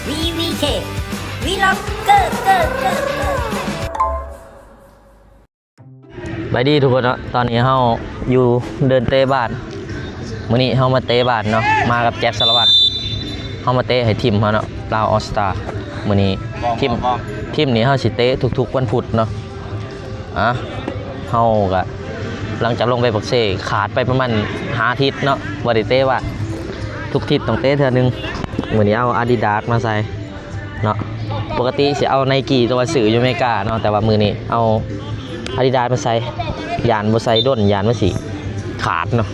ວີວີເຄ ວີລັອກເກີ ເກີ ເກີ ເກີ. ສະບາຍດີທຸກຄົນເນາະ, ຕອນນີ້ເຮົາຢູ່ເດີ່ນເຕະບ້ານ. ມື້ນີ້ເຮົາມາເຕະບ້ານເນາະ, ມາກັບແຈັກສາລະວັດ. ເຮົາມາເຕະໃຫ້ທີມເຮົາເນາະ, ລາວອໍສະຕາ. ມື້ນີ້ທີມ ທີມນີ້ເຮົາຊິເຕະທຸກໆວັນພຸດເນາະ. ອ່ະ ເຮົາກະຫຼັງຈາກລົງໄປປາກເຊ ຂາດໄປປະມານຫ້າທິດເນາະ, ບໍ່ໄດ້ເຕະບ້ານ. ທຸກທິດຕ້ອງເຕະເທື່ອໜຶ່ງ. ມື້ນີ້ເອົາອາດິດາສມາໃສ່ເນາະ, ປົກກະຕິຊິເອົາໄນກີ ແຕ່ວ່າຊື້ຢູ່ອາເມລິກາເນາະ, ແຕ່ວ່າມື້ນີ້ເອົາອາດິດາສມາໃສ່ ຢ້ານບໍ່ໃສ່ດົນ ຢ້ານມັນຊິຂາດເນາະ.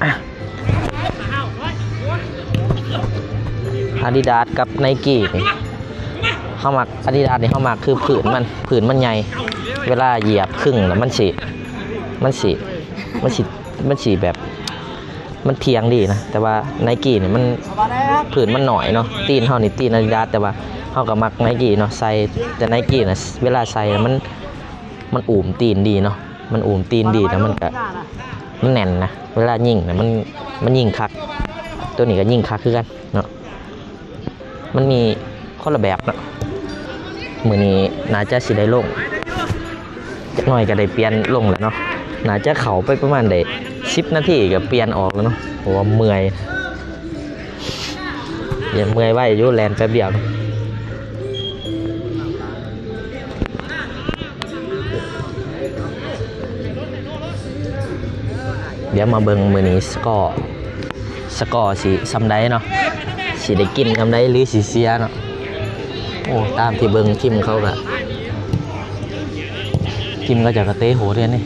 ອາ ອາດິດາສກັບໄນກີນີ້ ເຮົາມັກອາດິດາສນີ້ ເຮົາມັກຄືພື້ນມັນ ພື້ນມັນໃຫຍ່, ເວລາຢຽບຄຶ່ງແລ້ວມັນຊິ ມັນຊິ ມັນຊິ ມັນຊິແບບ ມັນທ່ຽງດີນະ. ແຕ່ວ່າໄນກີນີ້ມັນ ພື້ນມັນໜ້ອຍເນາະ, ຕີນເຮົານີ້ຕີນອາດິດາສ, ແຕ່ວ່າເຮົາກໍມັກໄນກີເນາະ ໃສ່. ແຕ່ໄນກີນະ ເວລາໃສ່ແລ້ວມັນ ມັນອູ້ມຕີນດີເນາະ, ມັນອູ້ມຕີນດີ ແລ້ວມັນກະ ມັນແໜ້ນນະ, ເວລາຍິງນະ ມັນ ມັນຍິງຄັກ. ໂຕນີ້ກໍຍິງຄັກຄືກັນເນາະ, ມັນມີຄົນລະແບບເນາະ. ມື້ນີ້ໜ້າຈະຊິໄດ້ລົງ ຈັກໜ້ອຍກໍໄດ້ປ່ຽນລົງແລ້ວເນາະ, ໜ້າຈະເຂົ້າໄປປະມານໄດ້ສິບນາທີກໍປ່ຽນອອກແລ້ວເນາະ, ເພາະວ່າເມື່ອຍ. ຍັງເມື່ອຍໄວຢູ່ ແລ່ນແປັບດຽວ. ດຽວມາເບິ່ງມື້ນີ້ສະກໍ ສະກໍຊິສ່ຳໃດເນາະ, ຊິໄດ້ກິນສ່ຳໃດ ຫຼື ຊິເສຍເນາະ. ໂອ້ ຕາມທີ່ເບິ່ງທີມເຂົາກະ ທີມເຂົາເຈົ້າກະເຕະໂຫດເດ້ນີ້.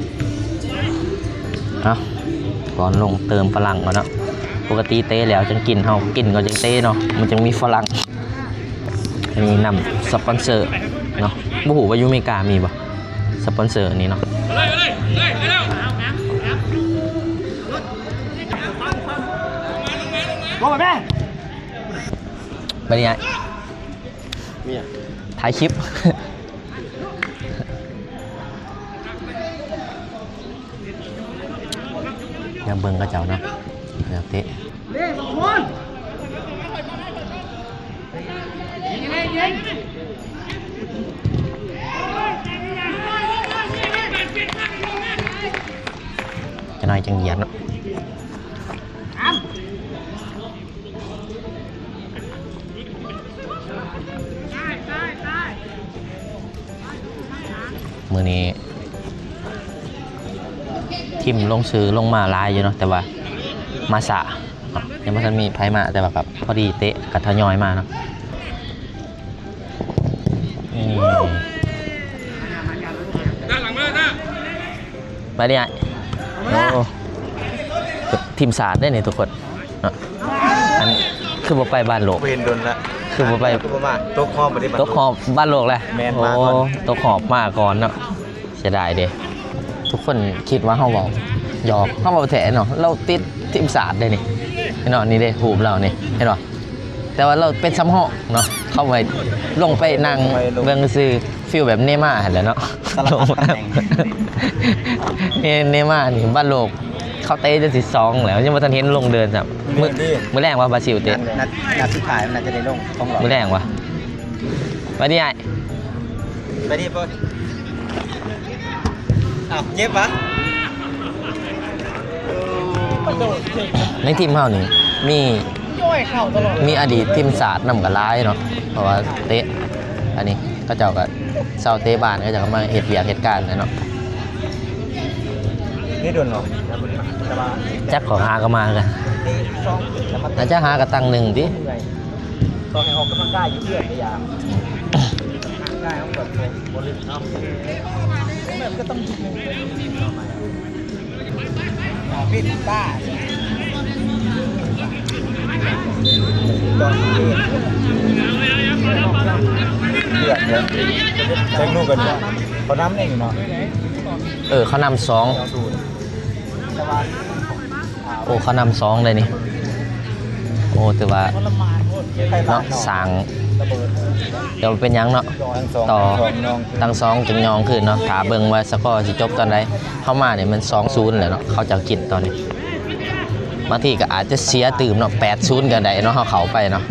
ເອົາ ກ່ອນລົງເຕີມພະລັງກ່ອນເນາະ, ປົກກະຕິເຕະແລ້ວຈັ່ງກິນ, ເຮົາກິນກ່ອນຈັ່ງເຕະເນາະ, ມັນຈັ່ງມີພະລັງ. ອັນນີ້ນຳສະປອນເຊີເນາະ, ບໍ່ຮູ້ວ່າຢູ່ອາເມລິກາມີບໍ່ ສະປອນເຊີນີ້ເນາະ. ບໍ່ແມ່ນ ບັດນີ້ ມີຫຍັງ? ຖ່າຍຄລິບ. ດຽວເບິ່ງເຂົາເຈົ້າເນາະ, ດຽວເຕະ. ຈັກໜ້ອຍຈັ່ງຢຽດເນາະ. ມື້ນີ້ທີມລົງຊື່ລົງມາຫຼາຍຢູ່ເນາະ, ແຕ່ວ່າມາຊ້າເນາະ, ຍັງບໍ່ທັນມີໃຜມາ, ແຕ່ວ່າກໍພໍດີເຕະກໍທະຍອຍມາເນາະ. ອືມ ມາດີອ້າຍ. ໂອ້ ທີມຊາດເດ້ນີ້ທຸກຄົນເນາະ. ອັນ ຄືບໍ່ໄປບານໂລກ? ບໍ່ເຫັນດົນລະ. ຄືບໍ່ໄປ? ຄືບໍ່ມາ? ຕົກຮອບບໍ່ໄດ້ບານໂລກ. ຕົກຮອບບານໂລກແລ້ວ? ແມ່ນ. ໂອ້ ມາກ່ອນ. ຕົກຮອບມາກ່ອນເນາະ. ເສຍດາຍເດ້. ທຸກຄົນຄິດວ່າເຮົາເວົ້າຫຍອກ, ເຮົາເວົ້າແທ້ເນາະ. ລາວຕິດທີມຊາດເດ້ນີ້. ເຫັນບໍ່? ນີ້ເດ້ ຮູບລາວນີ້ ເຫັນບໍ່? ແຕ່ວ່າລາວເປັນສຳຮອງເນາະ, ເຂົາໄວ້ລົງໄປນັ່ງເບິ່ງຊື່ ຟີລແບບເນມາຫັ້ນແຫຼະເນາະ. ສາລະພັດຕຳແໜ່ງ. ເນ ເນມານີ້ບານໂລກ ເຂົາເຕະຈົນຊິສອງແລ້ວ ຍັງບໍ່ທັນເຫັນລົງເດີ່ນຊ້ຳ. ມື້ ມື້ແລງວ່າບຣາຊິລເຕະ ນັດ ນັດສຸດທ້າຍມັນໜ້າຈະໄດ້ລົງສອງຮອບ. ມື້ແລງວ່າ ສະບາຍດີອ້າຍ. ສະບາຍດີ ເອົ້າ ເຈັບຫວາ? ໃນທີມເຮົານີ້ມີ ມີອະດີດທີມຊາດນຳກໍຫຼາຍເນາະ, ເພາະວ່າເຕະ ອັນນີ້ເຂົາເຈົ້າກໍເຊົາເຕະບານ ເຂົາເຈົ້າກໍມາເຮັດວຽກເຮັດການແຫຼະເນາະ. ນີ້ດົນເນາະ ແຕ່ວ່າ ຈັກເຂົາຫາກໍມາຄືກັນ. ໜ້າຈະຫາກະຕັງໜຶ່ງຕິ. ເມື່ອຍ ກໍໃຫ້ອອກກຳລັງກາຍຢູ່ເຮືອນກໍຢ່າ ຮ່າງກາຍເຮົາກໍບໍ່ ບໍ່ລຶກເນາະ. ແມ່ນ ກໍຕ້ອງ ອ່າ ປິດຕາ ຕ້ອງເດືອດເນາະ. ເຊັກລູກກັນເນາະ ເຂົານຳນີ້ເນາະ. ເອີ ເຂົານຳສອງ ສອງສູນ ແຕ່ວ່າ ໂອ້ ເຂົານຳສອງເດ້ນີ້. ໂອ້ ຖືວ່າເນາະ ສ້າງ ແຕ່ວ່າເປັນຫຍັງເນາະ ຕໍ່ ທັງສອງຈຶ່ງຍອງຄືນເນາະ. ຖ້າເບິ່ງວ່າສະກໍຊິຈົບຕອນໃດ. ເຮົາມານີ້ແມ່ນສອງສູນແລ້ວເນາະ, ເຂົາເຈົ້າກິນຕອນນີ້. ບາງທີກໍອາດຈະເສຍຕື່ມເນາະ ແປດສູນກໍໄດ້ເນາະ ເຮົາເຂົ້າໄປເນາະ.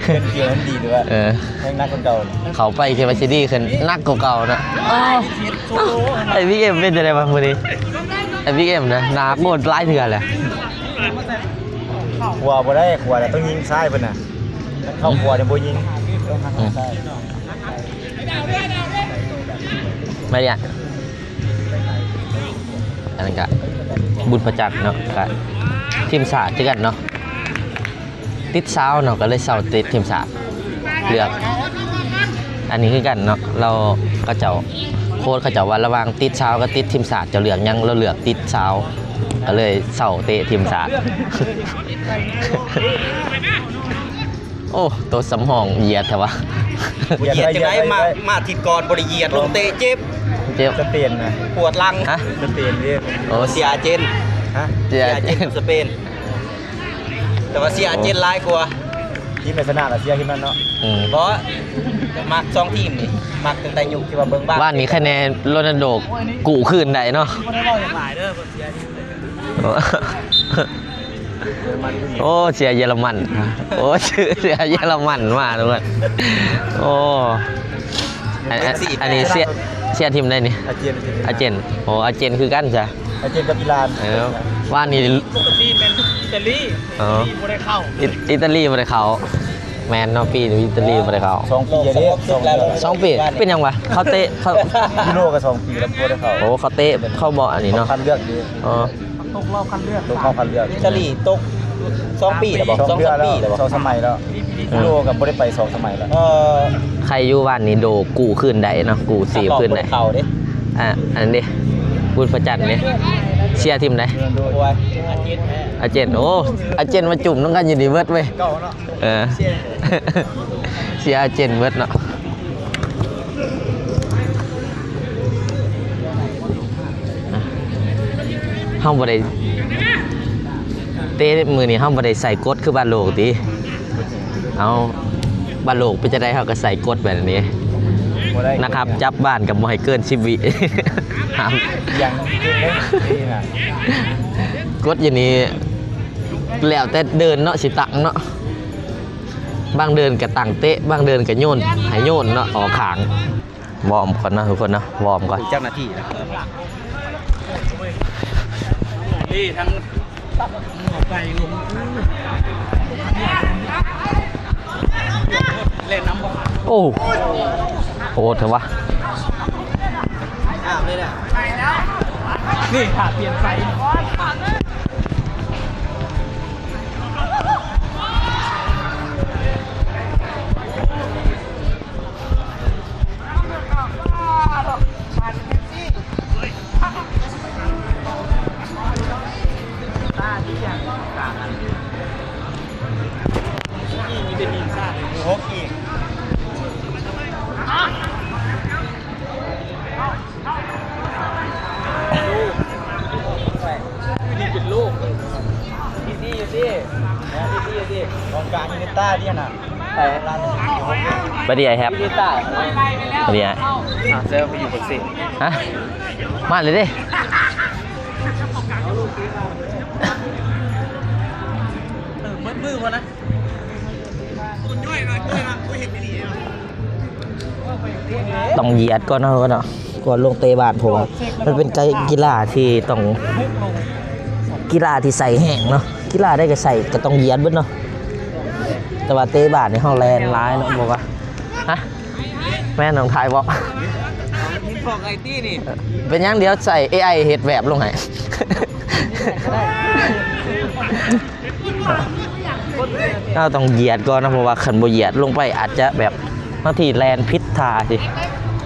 ເປັນເກມທີ່ດີດ້ວຍ ເອີ ແຮງໜັກກວ່າເກົ່າ ເຂົ້າໄປຄິດວ່າຊິດີຂຶ້ນ ໜັກກວ່າເກົ່າເນາະ. ອ້າວ ໄອ້ບີເອັມເປັນຈັ່ງໃດວະມື້ນີ້? ໄອ້ບີເອັມນະ ໜ້າໂກນຫຼາຍເທື່ອແລ້ວ. ຂວາບໍ່ໄດ້ ຂວາແລ້ວຕ້ອງຍິງຊ້າຍເພິ່ນນະ ເຂົ້າຂວານີ້ບໍ່ຍິງ ຕ້ອງຫັກຊ້າຍ. ມາເດຍ ອັນນັ້ນກະບຸນພະຈັນເນາະ ກະທີມຊາດຄືກັນເນາະ ຕິດຊາວເນາະ ກະເລີຍເຊົາເຕະທີມຊາດ ເລືອກ ອັນນີ້ຄືກັນເນາະ ລາວ ເຂົາເຈົ້າ ໂຄ້ດເຂົາເຈົ້າວ່າລະຫວ່າງຕິດຊາວກັບຕິດທີມຊາດ ເຈົ້າເລືອກຫຍັງ? ລາວເລືອກຕິດຊາວ ກະເລີຍເຊົາເຕະທີມຊາດ. ໂອ້ ໂຕສຳຮອງຢຽດແທ້ວະ. ບໍ່ຢຽດຈັ່ງໃດ ມາ ມາທິດກ່ອນບໍ່ໄດ້ຢຽດ ລົງເຕະເຈັບ ເຈັບ ສະເປນນະ ປວດຫຼັງ. ຮະ? ສະເປນເດ້. ໂອ້ ເຊຍອາເຈນ. ຮະ? ເຊຍອາເຈນ ສະເປນ ແຕ່ວ່າເຊຍອາເຈນຫຼາຍກວ່າ. ທີມໃດຊະນະລະເຊຍທີມນັ້ນເນາະ. ອືມ ບໍ່ ມັກສອງທີມນີ້ ມັກຕັ້ງແຕ່ຍຸກທີ່ວ່າເບິ່ງບ້ານ. ວານນີ້ຄະແນນໂຣນັນໂດກູ້ຄືນໄດ້ເນາະ. ບໍ່ໄດ້ເວົ້າຫຍັງຫຼາຍເດີ ເພິ່ນເຊຍທີມ ໂອ້ ເຊຍເຢຍລະມັນ ໂອ້ ເຊຍເຢຍລະມັນມາທຸກຄົນ. ໂອ້ ອັນ ອັນ ອັນນີ້ເຊຍ ເຊຍທີມໃດນີ້? ອາເຈນ ອາເຈນ. ໂອ້ ອາເຈນຄືກັນຊະ ອາເຈນກັບອີຣານ. ເອີ ວານນີ້ປົກກະຕິແມ່ນອີຕາລີ. ອໍ ອີຕາລີບໍ່ໄດ້ເຂົ້າ ອີຕາລີບໍ່ໄດ້ເຂົ້າ. ແມ່ນເນາະ ປີນີ້ອີຕາລີບໍ່ໄດ້ເຂົ້າ ສອງປີເດ້ ສອງປີ. ເປັນຫຍັງວະ? ເຂົາເຕະ ເຂົາ ຢູໂຣກໍສອງປີແລ້ວບໍ່ໄດ້ເຂົ້າ. ໂອ້ ເຂົາເຕະ ເຂົາບໍ່ອັນນີ້ເນາະ ຄັດເລືອກເດ້. ອໍ ຕົກຮອບຄັດເລືອກ ຕົກຮອບຄັດເລືອກ. ອີຕາລີຕົກສອງປີແລ້ວບໍ່? ສອງສາມປີແລ້ວບໍ່? ສອງສະໄໝແລ້ວ. ອືມ ຢູໂຣກໍບໍ່ໄດ້ໄປສອງສະໄໝແລ້ວ. ເອີ ໃຄຢູ່ວານນີ້ໂດກູ້ຄືນໄດ້ເນາະ ກູ້ຊີບຄືນໄດ້. ເຂົ້າເດ້ ອ່າ ອັນນັ້ນເດ້ ບຸນພະຈັນເດ້. ເຊຍທີມໃດ? ອາເຈນ. ໂອ້ ອາເຈນມາຈຸ່ມນຳກັນຢູ່ນີ້ເບິດເວີຍ. ເອີ ເຊຍອາເຈນເບິດເນາະ. ເຮົາບໍ່ໄດ້ເຕະມື້ນີ້ ເຮົາບໍ່ໄດ້ໃສ່ກົດຄືບານໂລກຕິ. ເອົາ ບານໂລກເປັນຈັ່ງໃດ ເຮົາກໍໃສ່ກົດແບບນີ້. ບໍ່ໄດ້ ນັກຮັບຈັບບານກໍບໍ່ໃຫ້ເກີນສິບວິ. ຫ້າມ ຍັງເກັ່ງເດ້ນີ້ນະ. ກົດຢູ່ນີ້ ແລ້ວແຕ່ເດີ່ນເນາະ ຊິຕັ້ງເນາະ. ບາງເດີ່ນກໍຕັ້ງເຕະ ບາງເດີ່ນກໍໂຍນ ໃຫ້ໂຍນເນາະ ອອກຂ້າງ. ວອມກ່ອນເນາະທຸກຄົນເນາະ ວອມກ່ອນ. ເຈົ້າໜ້າທີ່ນະ ນີ້ທັງໄປລົງ ແລ່ນນຳບໍ່? ໂອ້ ໂຫດແທ້ວະ. ນີ້ຖ້າປ່ຽນໃສ່ ກອງກາງອີເນຕ້າເດນະ. ໄປດີໄອແຮັບ ດີໄອ ອ່າ ເຊີໄປຢູ່ບັກຊີ້. ຮະ? ມາເລີຍເດ້. ເອີ ເບິດມືພຸ້ນນະ. ຕ້ອງຢຽດກ່ອນເນາະ ກ່ອນລົງເຕະບານ ເພາະວ່າມັນເປັນໄກ ກິລາທີ່ຕ້ອງ ກິລາທີ່ໃຊ້ແຮງເນາະ ກິລາໃດກໍໃຊ້ ກໍຕ້ອງຢຽດເບິດເນາະ. ແຕ່ວ່າເຕະບານນີ້ເຮົາແລ່ນຫຼາຍເນາະ ບໍ່ວ່າ ຮະ? ແມ່ນນ້ອງຖ່າຍບໍ່? ມີພວກໄອທີນີ້ ເປັນຫຍັງ ດຽວໃສ່ເອໄອເຮັດແວບລົງໃຫ້. ເຮົາຕ້ອງຢຽດກ່ອນນະ ເພາະວ່າຄັນບໍ່ຢຽດລົງໄປອາດຈະແບບ ບາງທີແລ່ນຜິດທ່າຊິ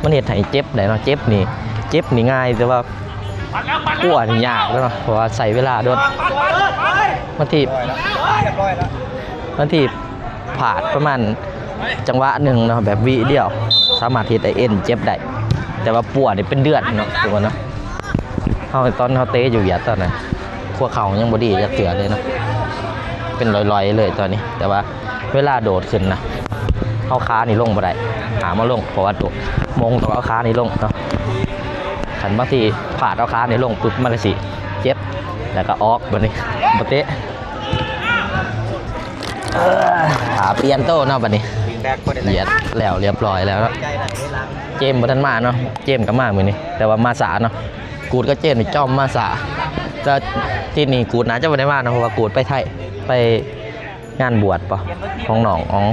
ມັນເຮັດໃຫ້ເຈັບໄດ້ເນາະ. ເຈັບນີ້ ເຈັບນີ້ງ່າຍ ແຕ່ວ່າປົວນີ້ຍາກເນາະ ເພາະວ່າໃຊ້ເວລາດົນ. ບາງທີ ບາງທີ ພາດປະມານຈັງຫວະໜຶ່ງເນາະ ແບບວິດຽວ ສາມາດເຮັດໃຫ້ເອັນເຈັບໄດ້ ແຕ່ວ່າປົວນີ້ເປັນເດືອນເນາະ ທຸກຄົນເນາະ. ເຮົາ ຕອນເຮົາເຕະຢູ່ຫວຽດຕອນນັ້ນ ຫົວເຂົ່າຍັງບໍ່ດີຈັກເທື່ອເລີຍເນາະ ເປັນລອຍໆເລີຍຕອນນີ້. ແຕ່ວ່າເວລາໂດດຂຶ້ນນະ ເອົາຂານີ້ລົງບໍ່ໄດ້ ຫາມາລົງ ເພາະວ່າໂດດມົ້ງຕ້ອງເອົາຂານີ້ລົງເນາະ. ຄັນບາງທີພາດເອົາຂານີ້ລົງປຶບ ມັນກໍຊິເຈັບ ແລ້ວກໍອອກບັດນີ້ ບໍ່ເຕະ ເອີ ຖ້າປ່ຽນໂຕເນາະບັດນີ້ ແບັກບໍ່ໄດ້ ລຽດແລ້ວ ລຽບຮ້ອຍແລ້ວເນາະ. ເຈມບໍ່ທັນມາເນາະ ເຈມກໍມາມື້ນີ້ ແຕ່ວ່າມາຊ້າເນາະ. ກູດກັບເຈມນີ້ຈ້ອມມາຊ້າ ແຕ່ທີນີ້ກູດໜ້າຈະບໍ່ໄດ້ມາເນາະ ເພາະວ່າກູດໄປໄທ ໄປງານບວດບໍ່ ຂອງນ້ອງອອງ.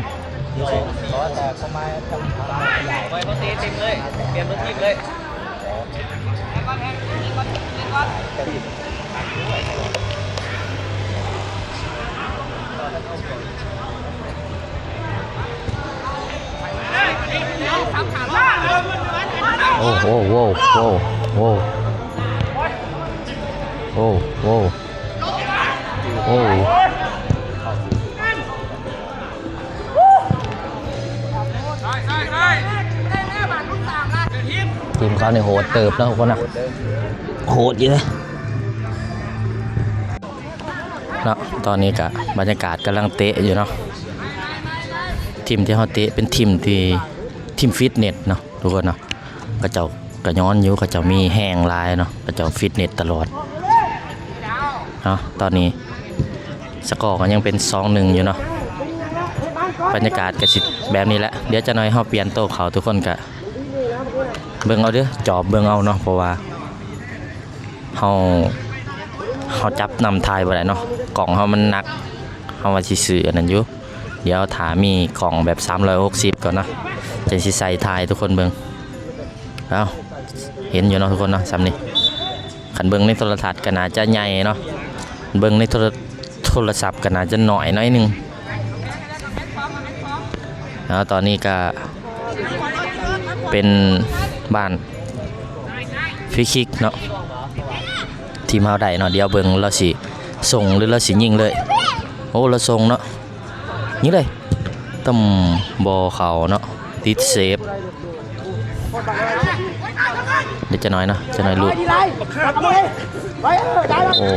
ໂອ້ ໂອ້ ໂອ້ ໂອ້ ໂອ້ ໂອ້ ໂອ້ ໂອ້ ໂອ້ ທີມເຂົານີ້ໂຫດເຕີບເນາະ ທຸກຄົນນະ ໂຫດຢູ່ເດ້ເນາະ. ຕອນນີ້ກະບັນຍາກາດກຳລັງເຕະຢູ່ເນາະ ທີມທີ່ເຮົາເຕະເປັນທີມທີ່ ທີມຟິດເນັດເນາະ ທຸກຄົນເນາະ. ເຂົາເຈົ້າກະຍ້ອນຢູ່ ເຂົາເຈົ້າມີແຮງຫຼາຍເນາະ ເຂົາເຈົ້າຟິດເນັດຕະຫຼອດເນາະ. ຕອນນີ້ສະກໍກໍຍັງເປັນສອງໜຶ່ງຢູ່ເນາະ ບັນຍາກາດກະຊິແບບນີ້ແຫຼະ. ດຽວຈັກໜ້ອຍເຮົາປ່ຽນໂຕເຂົ້າ ທຸກຄົນກະເບິ່ງເອົາເດີ ຈອບເບິ່ງເອົາເນາະ ເພາະວ່າເຮົາ ເຮົາຈັບນຳຖ່າຍບໍ່ໄດ້ເນາະ ກ້ອງເຮົາມັນໜັກ ເຮົາວ່າຊິຊື້ອັນນັ້ນຢູ່ ດຽວຖ້າມີກ້ອງແບບສາມຮ້ອຍຫົກສິບກ່ອນເນາະ ຈັ່ງຊິໃສ່ຖ່າຍໃຫ້ທຸກຄົນເບິ່ງ. ເອົ້າ ເຫັນຢູ່ເນາະທຸກຄົນເນາະ ສ່ຳນີ້ ຄັນເບິ່ງໃນໂທລະທັດກໍໜ້າຈະໃຫຍ່ເນາະ ເບິ່ງໃນໂທລະ ໂທລະສັບກໍໜ້າຈະນ້ອຍໜ້ອຍໜຶ່ງເນາະ. ຕອນນີ້ກໍເປັນບ້ານຟຣີຄິກເນາະ ທີມເຮົາໄດ້ເນາະ. ດຽວເບິ່ງລາວຊິສົ່ງ ຫຼືລາວຊິຍິງເລີຍ. ໂອ້ ລາວສົ່ງເນາະ ຍິງເລີຍ ຕ່ຳ ບໍ່ເຂົ້າເນາະ ຕິດເຊບ. ເດ ຈັກໜ້ອຍເນາະ ຈັກໜ້ອຍຫຼຸດ. ໂອ້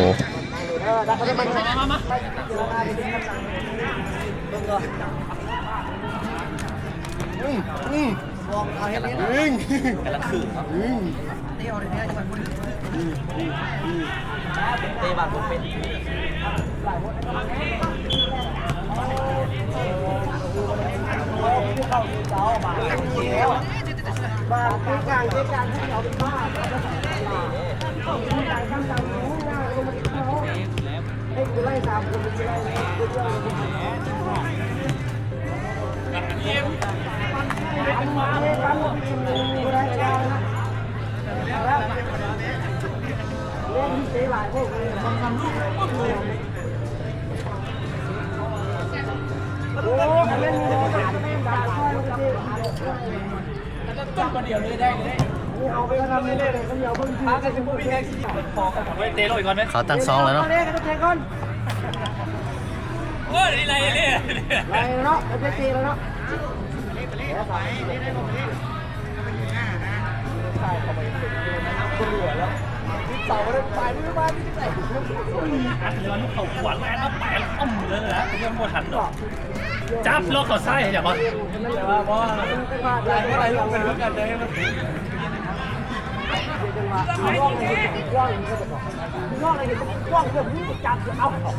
ເຂົາຕັ້ງສອງແລ້ວເນາະ ໂອ້ຍ ໄລ່ເລີຍ ໄລ່ເນາະ ໄປເຕະແລ້ວເນາະ. ອັດເລີຍ ລູກເຂົ້າຂວາງ ອັດເອົາໄປ ເອົາມືເລີຍນະ ຍັງບໍ່ທັນດອກ. ຈັບລອກເຂົ້າຊ້າຍ ເຫັນບໍ່? ເ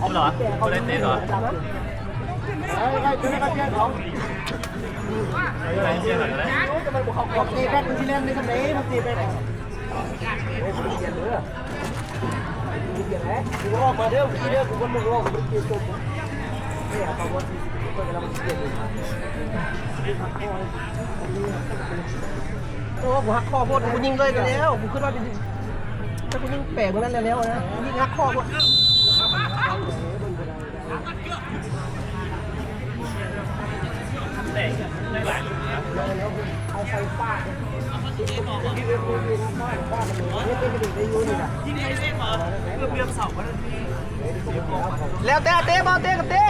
ອົາເນາະ ບໍ່ໄດ້ເຕະເນາະ. ໂອ້ ກູຮັກຄໍໂພດ ກູຍິງເລີຍກໍແລ້ວ ກູຄິດວ່າ ຖ້າກູຍິງແປກນັ້ນແລ້ວນະ ຍິງຮັກຄໍໂພດ. ແລ້ວແຕ່ເຕະ ບໍ່ເຕະກໍເຕະ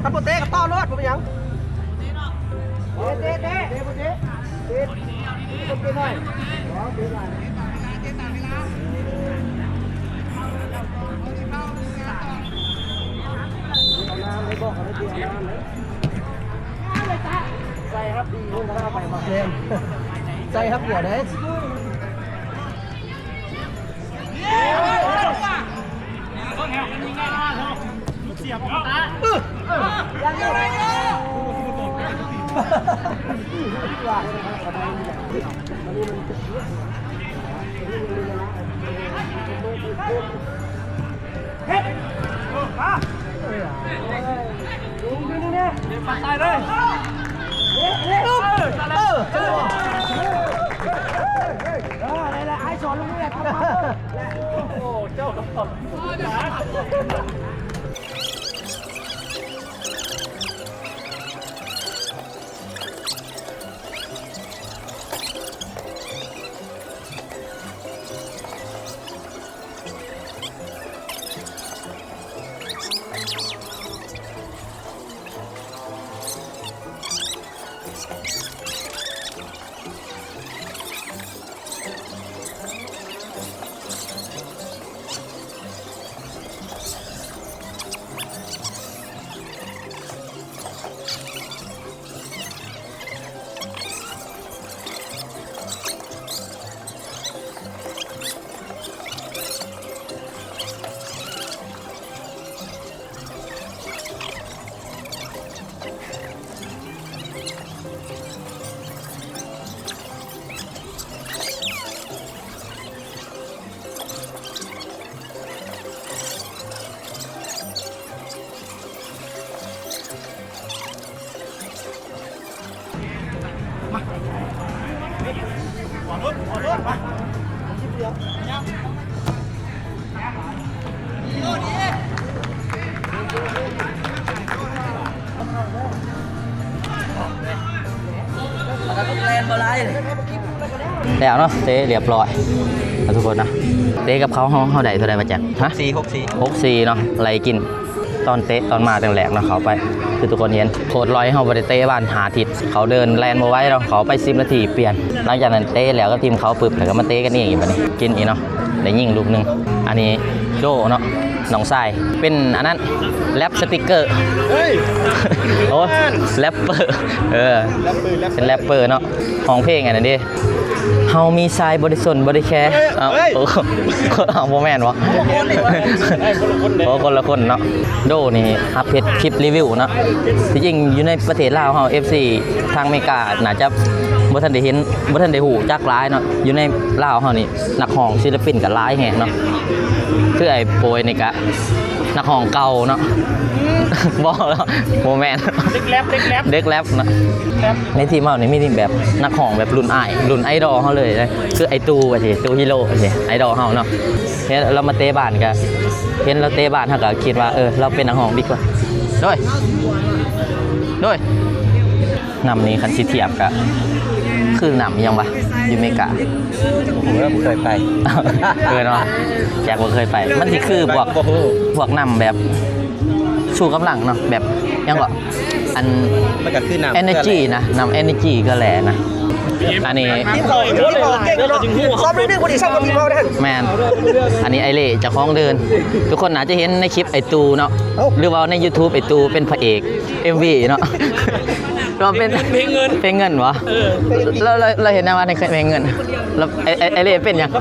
ຖ້າບໍ່ເຕະກໍຕໍ່ໂລດ ບໍ່ເປັນຫຍັງ. ເຕະ ເຕະ ເຕະ ເຕະ ເຕະ ເຕະ ເຕະ ໃສ່ຮັບດີ ເພິ່ນກໍເອົາໄປບໍ່ ແມ່ນ. ດຽວເດ້ ແລ້ວເນາະ ເຕະຮຽບຮ້ອຍ ທຸກຄົນນະ. ເຕະກັບເຂົາ ເຮົາ ເຮົາໄດ້ເທົ່າໃດວະແຈັກ? ຮະ? ຫົກສີ່ ຫົກສີ່ ຫົກສີ່ເນາະ ໄລ່ກິນ. ຕອນເຕະຕອນມາແຕ່ແລກເນາະ ເຂົ້າໄປ ຄືທຸກຄົນເຫັນ ໂຄດລອຍ ເຮົາບໍ່ໄດ້ເຕະບານຫ້າທິດ ເຂົາເດີນແລ່ນບໍ່ໄຫວເນາະ ເຂົ້າໄປສິບນາທີປ່ຽນ. ຫຼັງຈາກນັ້ນເຕະແລ້ວກັບທີມເຂົາປຶບ ແລ້ວກໍມາເຕະກັນເອງອີກ ບາດນີ້ກິນອີກເນາະ ໄດ້ຍິງລູກໜຶ່ງ. ອັນນີ້ໂດເນາະ ນ້ອງຊາຍ ເປັນອັນນັ້ນ ແຣັບສະຕິກເກີ ເຮີ້ຍ ໂອ້ ແຣັບເປີ ເອີ ເປັນແຣັບເປີເນາະ ຮ້ອງເພງອັນນັ້ນເດ້. ເຮົາມີຊາຍບໍລິຊົນບໍລິແຄ ເອີ ເອີ ເອົ້າ ເອົ້າ ບໍ່ແມ່ນບໍ່? ຄົນລະຄົນເນາະ. ໂດນີ້ຮັບເຮັດຄລິບຣີວິວເນາະ. ທີ່ຈິງຢູ່ໃນປະເທດລາວເຮົາ ເອັຟຊີ ທາງອາເມລິກາໜ້າຈະບໍ່ທັນໄດ້ເຫັນ ບໍ່ທັນໄດ້ຮູ້ຈັກຫຼາຍເນາະ. ຢູ່ໃນລາວເຮົານີ້ ນັກຮ້ອງສິລະປິນກໍຫຼາຍແຮງເນາະ ຄືໄອ້ໂປຍນີ້ກະ ນັກຮ້ອງເກົ່າເນາະ. ບໍ່ ບໍ່ແມ່ນ ເດັກແຣັບ ເດັກແຣັບ ເດັກແຣັບເນາະ. ໃນທີມເຮົານີ້ມີແບບນັກຮ້ອງແບບລຸ້ນອ້າຍ ລຸ້ນໄອດອລເຮົາເລີຍເດ້ ຄືໄອ້ຕູ້ຈັ່ງຊີ້ ຕູ້ຮີໂຣຈັ່ງຊີ້ ໄອດອລເຮົາເນາະ. ເຫັນລາວມາເຕະບານກະ ເຫັນລາວເຕະບານ ເຮົາກະຄິດວ່າ ເອີ ລາວເປັນນັກຮ້ອງດີກວ່າ. ໂດຍ ໂດຍ ນ້ຳນີ້ຄັນຊິທຽບກະຄືນ້ຳຫຍັງວະ ຢູ່ເມກາ? ເອີ ບໍ່ເຄີຍໄປ ເອີເນາະ ແຈັກບໍ່ເຄີຍໄປ. ມັນຊິຄືພວກ ບໍ່ຮູ້ ພວກນ້ຳແບບຊູກຳລັງເນາະ ແບບຫຍັງເກາະ ອັນ ມັນກະຄືນ້ຳ ເອເນີຈີນະ ນ້ຳເອເນີຈີກະແຫຼນະ. ອັນນີ້ ແມ່ນ ອັນນີ້ອ້າຍເລ່ເຈົ້າຂອງເດີ່ນ ທຸກຄົນໜ້າຈະເຫັນໃນຄລິບອ້າຍຕູ້ເນາະ ເອົ້າ ຫຼືວ່າໃນຢູທູບອ້າຍຕູ້ເປັນພະເອກ ເອັມວີເນາະ ລາວເປັນ ເພງເງິນ ເພງເງິນຫວາ? ເອີ ລາວ ລາວ ລາວເຮັດຫຍັງວະໃນເພງເງິນ? ລາວ ໄອ້ ໄອ້ ໄອ້ເລ່ເປັນຫຍັງ? ປ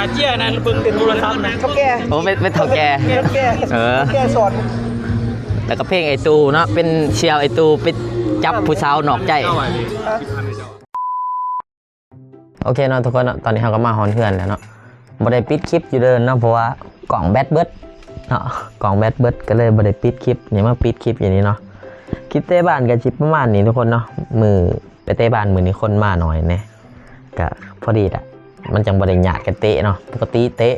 າເຈ້ຍນັ້ນເບິ່ງໂທລະສັບນະ ເຖົ້າແກ່ ໂອ້ ເປັນ ເປັນເຖົ້າແກ່ ເຖົ້າແກ່ ເອີ ເຖົ້າແກ່ສອນ. ແລ້ວກໍເພງອ້າຍຕູ້ເນາະ ເປັນສ່ຽວອ້າຍຕູ້ໄປຈັບຜູ້ສາວນອກໃຈ. ໂອເຄເນາະທຸກຄົນເນາະ ຕອນນີ້ເຮົາກໍມາຮອດເຮືອນແລ້ວເນາະ. ບໍ່ໄດ້ປິດຄລິບຢູ່ເດີ່ນເນາະ ເພາະວ່າກ້ອງແບັດເບິດເນາະ ກ້ອງແບັດເບິດ ກໍເລີຍບໍ່ໄດ້ປິດຄລິບ. ນີ້ມາປິດຄລິບຢູ່ນີ້ເນາະ ຄລິບເຕະບານກໍຊິປະມານນີ້ທຸກຄົນເນາະ. ມື້ໄປເຕະບານມື້ນີ້ຄົນມາໜ້ອຍແດ່ ກໍພໍດີລະ ມັນຈັ່ງບໍ່ໄດ້ຍາດກັນເຕະເນາະ. ປົກກະຕິເຕະ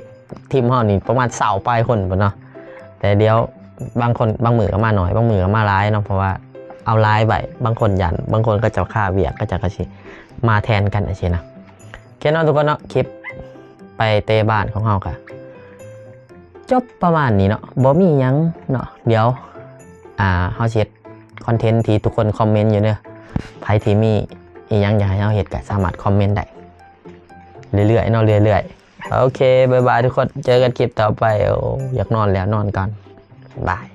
ທີມເຮົານີ້ປະມານຊາວປາຍຄົນພຸ້ນເນາະ ແຕ່ດຽວບາງຄົນ ບາງມື້ກໍມາໜ້ອຍ ບາງມື້ກໍມາຫຼາຍເນາະ ເພາະວ່າເອົາຫຼາຍໄວ້ ບາງຄົນຢ້ານ ບາງຄົນເຂົາເຈົ້າຄາວຽກ ເຂົາເຈົ້າກໍຊິມາແທນກັນຈັ່ງຊີ້ນະ. ໂອເຄເນາະທຸກຄົນເນາະ ຄລິບໄປເຕະບານຂອງເຮົາກໍຈົບປະມານນີ້ເນາະ ບໍ່ມີຫຍັງເນາະ. ດຽວ ອ່າ ເຮົາຊິເຮັດຄອນເທັນທີ່ທຸກຄົນຄອມເມັນຢູ່ເດີ ໃຜທີ່ມີອີ່ຫຍັງຢາກໃຫ້ເຮົາເຮັດກໍສາມາດຄອມເມັນໄດ້ເລື້ອຍໆເນາະ ເລື້ອຍໆ. ໂອເຄ ບາຍບາຍທຸກຄົນ ເຈີກັນຄລິບຕໍ່ໄປ. ໂອ້ ຢາກນອນແລ້ວ ນອນກ່ອນ ບາຍ.